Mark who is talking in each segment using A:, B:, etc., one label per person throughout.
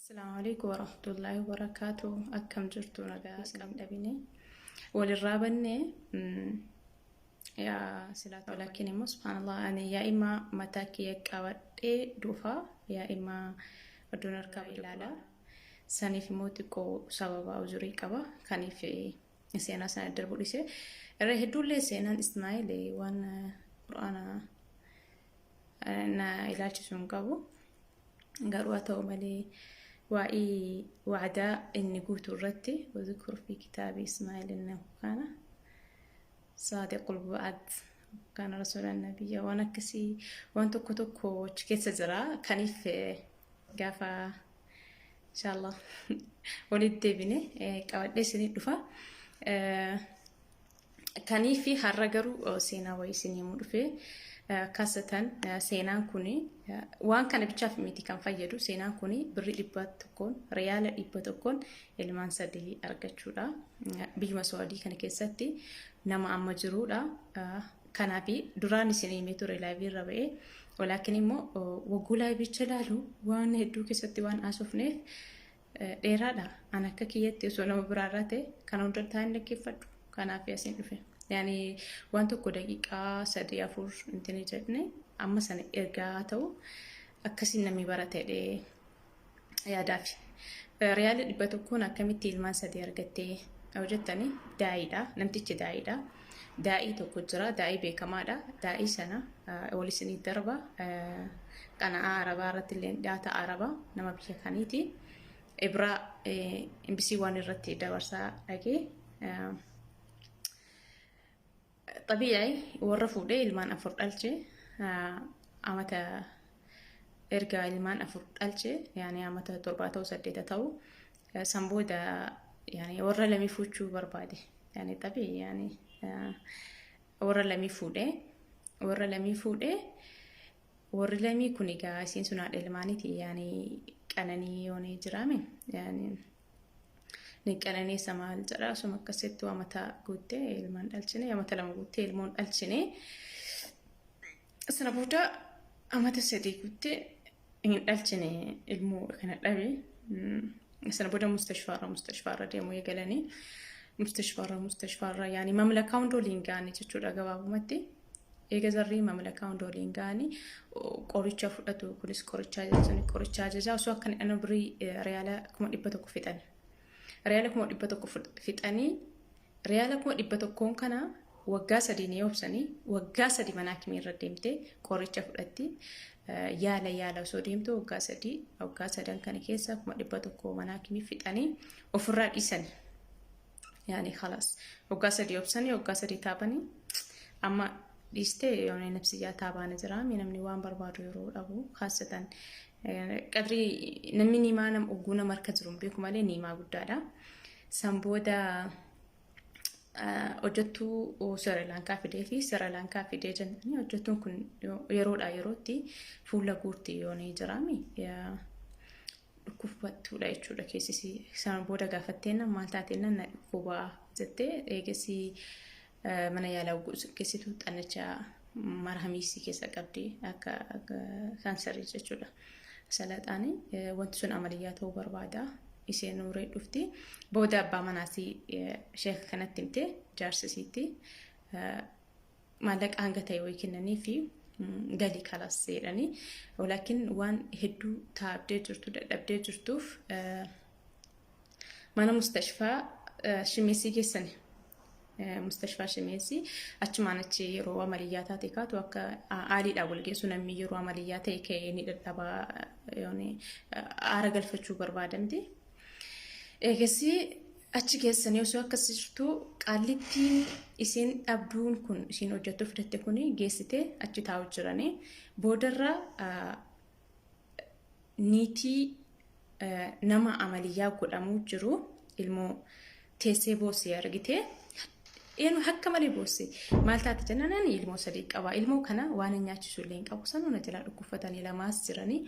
A: Assalaamu alaikum warahmatullaahi wabarakaatu. Akkam jirtu nagaa isin dhabine. Walirraa banne yaa silaa laakiin immoo subhaanallah ani yaa immaa mataa kiyya qabadhee dhufa yaa immaa iddoon harkaa ilaala. Saniif immoo xiqqoo sababa uzurii qaba. Kaniif seenaa sana darbu dhise. Irra hedduullee seenaan Ismaa'eel waan qur'aana na ilaalchisu hin qabu. Garuu haa ta'u malee waa'ee waadaa inni guutuu irratti wazikur fi kitaabii Ismaa'eel innahu kaana saadiqul wa'ad kaana rasuulan nabiyya waan akkasii waan tokko tokko achi keessa jira. Kaniif gaafa inshallah walitti deebine qabadhee isinii dhufa. Kaniifi har'a garuu seenaa wayii isin himuu dhufe. Kasatan seenaan kun waan kana bichaaf miti kan fayyadu seenaan kun birrii 100n riyaala 100n ilmaan sadii argachuudha. Biyyuma Saudii kana keessatti nama amma jiruudha. Kanaaf duraan isin himee ture laayivii irra ba'ee walaakin immoo wagguu laayivicha ilaalu waan hedduu keessatti waan haasofneef dheeraadha. An akka kiyyatti osoo nama biraarraa ta'e kana hunda taa'een dhaggeeffadhu. Kanaaf asiin dhufe. Yaani waan tokko daqiiqaa sadii afur intini jedhne amma sana ergaa ta'u akkasiin namni barate jedhee yaadaafi. Riyaala 100n akkamitti ilmaan sadii argattee yoo jettani daa'iidha. Namtichi daa'iidha. Daa'ii tokko jira. Daa'ii beekamaadha. Daa'ii sana wal isinii darba. Qana'aa Arabaa irratti illee dhiyaata Arabaa nama biyya kaniiti. Ibraa MBC waan irratti dabarsaa dhagee. Xabii'i warra fuudhee ilmaan afur dhalche amata erga ilmaan afur dhalche yaani amata torbaa ta'u saddeeta ta'u san booda yaani warra lamii fuuchuu barbaade yaani xabii'i yaani warra lamii fuudhee warra lamii fuudhee warri lamii kun egaa isiin sun haadha ilmaaniiti yaani qananii yoonee jiraame yaani ni qananeessa maal jedha osuma akkasitti amata guuttee ilmaan dhalchine amata lama guuttee ilmoon dhalchine sana booda amata sadii guuttee hin dhalchine ilmoo kana dhabe sana booda mustashfaarra mustashfaarra deemuu eegalanii mustashfaarra mustashfaarra yaani mamlakaa hunda waliin ga'anii jechuudha gabaabumatti. Eega zarrii mamlakaa hunda waliin ga'anii qoricha fudhatu kunis qoricha ajajan qoricha ajajaa osoo akka hin birrii riyaala 100,000 fixan. Riyaala 100,000 fixanii riyaala 100,000 kana waggaa sadii ni obsanii waggaa sadii mana hakimii irra deemtee qoricha fudhatti. Yaala yaala osoo deemtu waggaa sadii waggaa sadan kana keessa 100,000 mana hakimii fixanii ofirraa dhiisanii. Yaani khalaas waggaa sadii obsanii waggaa sadii taabanii amma dhiistee yoona nafsiyyaa taabaana jira namni waan barbaadu yeroo dhabu kaasatan qadrii namni niimaa nama ogguu nama harka jiru hin beeku malee niimaa guddaadha. San booda hojjettuu Sirilaankaa fidee fi Sirilaankaa fidee jennaan hojjettuun kun yeroodhaa yerootti fuula guurti yoonii jiraami. Dhukkubfattuudha jechuudha keessisi. Sana booda gaafatteenna maal taateenna na dhukkubaa jettee eegasii mana yaalaa geessitu xannacha marhamiisii keessa qabdi akka kaansarii jechuudha. Salaxaani wanti sun amaliyyaa ta'uu barbaada. Isheen nuuree dhufti. Booda abbaa manaasii sheeka kanatti himte jaarsisiitti maallaqa hanga ta'e wayii kennanii fi galii kalas jedhanii walaakin waan hedduu taabdee jirtu dadhabdee jirtuuf mana mustashfaa shimeessii geessani. Mustashfaa shimeessii achumaan achi yeroo amaliyyaa taate kaatu akka aaliidhaan wal geessu namni yeroo amaliyyaa ta'e ka'ee ni dadhabaa aara galfachuu barbaadamti. Eegasii achi geessanii osoo akkas jirtu qaallittiin isiin dhabduun kun isiin hojjettuu fidatte kun geessitee achi taa'u jiranii boodarra niitii nama amaliyyaa godhamuu jiru ilmoo teessee boossee argite. Eenyu akka malee boosse maal taate jennaan ani ilmoo sadii qaba ilmoo kana waan hin nyaachisu illee hin qabu sanuu na jalaa dhukkubfatanii lamaas jiranii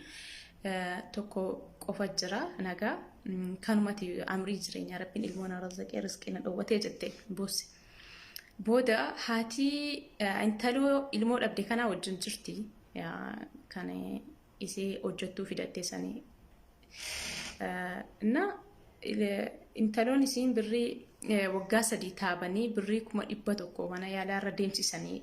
A: tokko qofa jira nagaa kanumati amrii jireenyaa rabbiin ilmoo na razaqee rizqii na dhowwatee jette boosse. Booda haati intaloo ilmoo dhabde kanaa wajjin jirti kan isee hojjettuu fidatte sanii. Na intaloon isiin birrii waggaa 3 taabanii birrii 100,000 mana yaalaa irra deemsisanii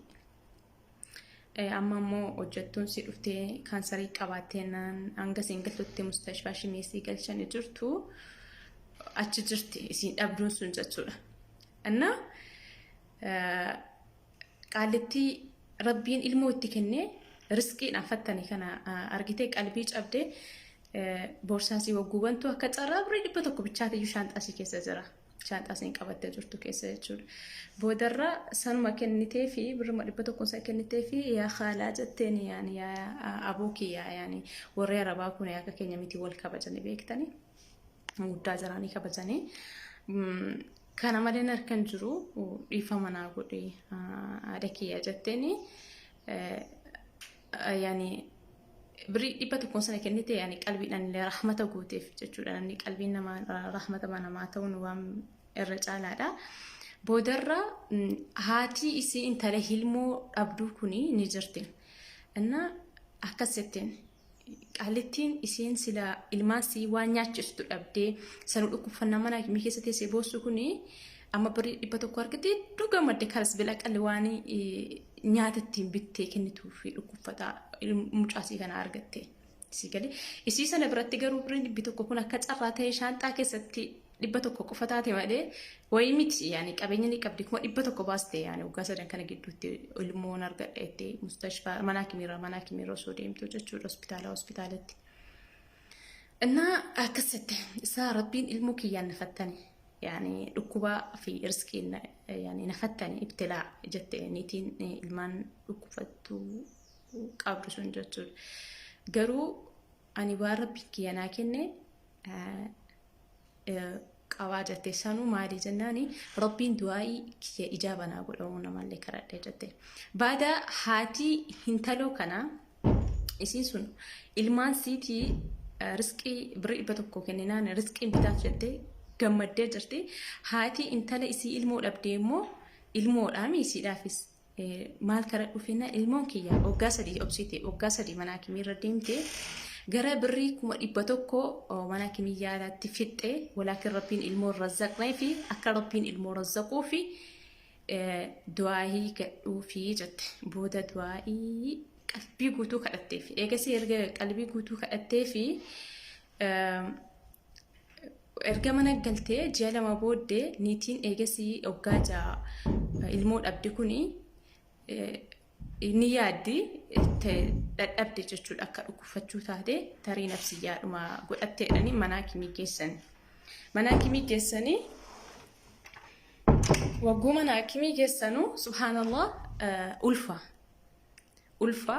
A: amma immoo hojjettuun si dhuftee kaansarii qabaattee naan hanga isiin galtutti mustashfaa shimeessii galchanii jirtu achi jirti isiin dhabduun sun jechuudha. Inna qaallittii rabbiin ilmoo itti kennee riskiidhaan fattanii kana argitee qalbii cabdee boorsaa sii wagguu bantu akka carraa birrii 100 bichaatiyyuu shaanxaa sii keessa jira. Shaanxaa siin qabattee jirtu keessa jechuudha. Boodarra sanuma kennitee fi birruma 100 san kennitee fi yaa haalaa jetteen yaani yaa aboo kiyyaa yaani warri arabaa kun akka keenya miti wal kabajanii beektanii guddaa jiraanii kabajanii. Kana malee harkan jiru dhiifama naa godhi haadha kiyya jetteeni yaani birrii 100 sana kennite yaani qalbiidhaan illee rahmata gooteef jechuudha. Namni qalbiin namaa rahmata namaa ta'uun waan irra caalaadha. Boodarra haati isii intala hilmoo dhabduu kuni ni jirti. Inna akkas jetteen qaallittiin isiin sila ilmaan sii waan nyaachistu dhabdee sanuu dhukkubfannaa mana hakimii keessa teessee boossu kuni amma birrii 100 argattee hedduu gammadde karas bila qalli waan nyaata ittiin bittee kennituu fi dhukkubfataa mucaasii kana argatte. Isii galee isii sana biratti garuu birriin 100 kun akka carraa ta'e shaanxaa keessatti 100 qofa taate malee wayii miti yaani qabeenya ni qabdi 100,000 baaste yaani waggaa sadan kana gidduutti ilmoon argadha jettee mustashfaa mana hakimiirra mana hakimiirra osoo deemtu jechuudha hospitaala hospitaalatti. Innaa akkasitti isaa rabbiin ilmoo kiyyaan na fattane yaani dhukkubaa fi riskiin yaani na fattane ibtilaa jette niitiin ilmaan dhukkufattuu qabdu sun jechuudha. Garuu ani waan rabbiin kiyya naa kenne qabaa jette sanuu maali jennaani rabbiin du'aa'ii kiyya ijaaba naa godhamu namallee kadhadhe jette. Baada haatii hintaloo kanaa isiin sun ilmaan siitii riskii birrii 100 kenninaan riskiin bitaaf jettee gammaddee jirti. Haati intala isii ilmoo dhabdee immoo ilmoodhaami isiidhaafis maal kara dhufina ilmoon kiyya waggaa 3 obsite waggaa 3 mana hakimiirra deemte gara birrii 100,000 mana hakimii yaalaatti fixxe walaakin rabbiin ilmoo razzaqnee fi akka rabbiin ilmoo razzaquu fi du'aayii gadhuufi jette booda du'aayii qalbii guutuu kadhatteef eegasii erga qalbii guutuu kadhattee fi erga mana galtee ji'a 2 booddee niitiin eegasii waggaa 6 ilmoo dhabde kuni ni yaaddi dadhabde jechuudha akka dhukkubfachuu taate tarii nafsiyyaadhuma godhatteedhani mana hakimii geessani. Mana hakimii geessanii wagguu mana hakimii geessanuu subhaanallah ulfa ulfa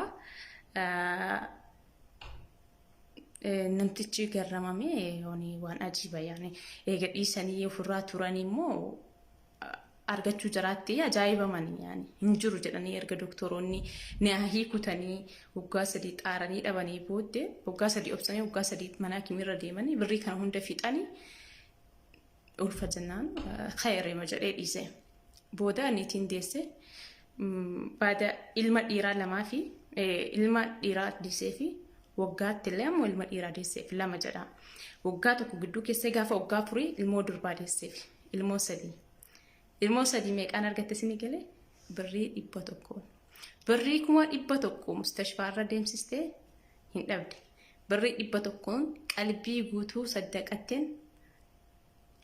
A: namtichi garramame yooni waan ajiiba yaani eega dhiisanii ofirraa turanii immoo argachuu jaraatti ajaa'ibamanii yaani hin jiru jedhanii erga doktoroonni naahii kutanii waggaa 3 xaaranii dhabanii booddee waggaa 3 obsanii waggaa 3 mana hakimirra deemanii birrii kana hunda fixanii ulfa jennaan khayriima jedhee dhiise. Booda niitiin deesse baada ilma dhiiraa lamaa fi ilma dhiiraa deessee fi waggaatti illee ammoo ilma dhiiraa deesseef lama jedha. Waggaa tokko gidduu keessee gaafa waggaa afurii ilmoo durbaa deesseef ilmoo sadii. Ilmoo sadii meeqaan argatte isinii galee? Birrii 100. Birrii 100,000 mustashfaarra deemsistee hin dhabde. Birrii 100 qalbii guutuu saddaqatteen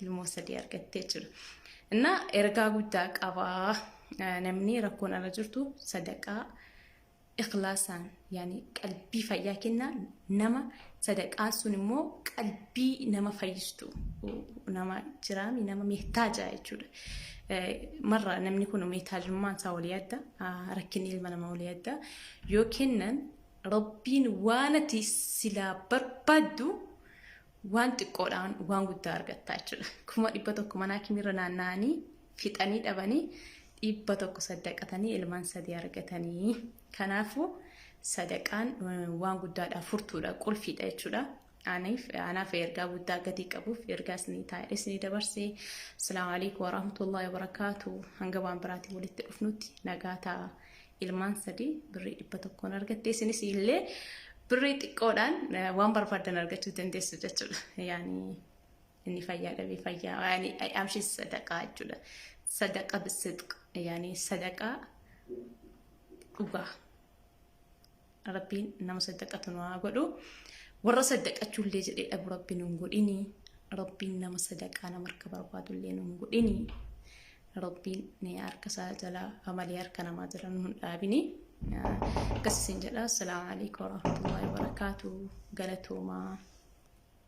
A: ilmoo sadii argattee jechuudha. Innaa ergaa guddaa qabaa namni rakkoon ala jirtu sadaqaa ikhlaasaan yaani qalbii fayyaa kennaa nama sadaqaan sun immoo qalbii nama fayyistu nama jiraami nama mehtaaja jechuudha. Marra namni kun mehtaajummaan isaa walii adda rakkinni ilma namaa walii adda yoo kennan rabbiin waan ati silaa barbaaddu waan xiqqoodhaan waan guddaa argattaa jechuudha. 100,000 mana hakimirra naanna'anii fixanii dhabanii 100 saddaqatanii ilmaan sadii argatanii. Kanaafuu sadaqaan waan guddaadha furtuudha qulfiidha jechuudha. Aniif anaaf ergaa guddaa gatii qabuuf ergaa isinii taa'ee isinii dabarsee. Asalaamu alaikum warahmatullahi wabarakaatu. Hanga waan biraatiin walitti dhufnutti nagaa ta'a. Ilmaan sadii birrii 100 argatte isinis illee Birrii xiqqoodhaan waan barbaadan argachuu dandeessu jechuudha. Yaani inni fayyaa dhabee fayyaa yaani amshi sadaqaa jechuudha. Sadaqa bisidq yaani sadaqaa dhugaa. Rabbiin nama saddaqatu nu haa godhu. Warra saddaqachuullee jedhee dhabu Rabbi nu hin godhini. Rabbiin nama sadaqaa nama harka barbaadullee nu hin godhini. Rabbiin ni harka isaa jalaa amalee harka namaa jala nu hin dhaabini. Akkas isin jedha. Assalaamu alaikum warahmatullahi wabarakaatu. Galatoomaa.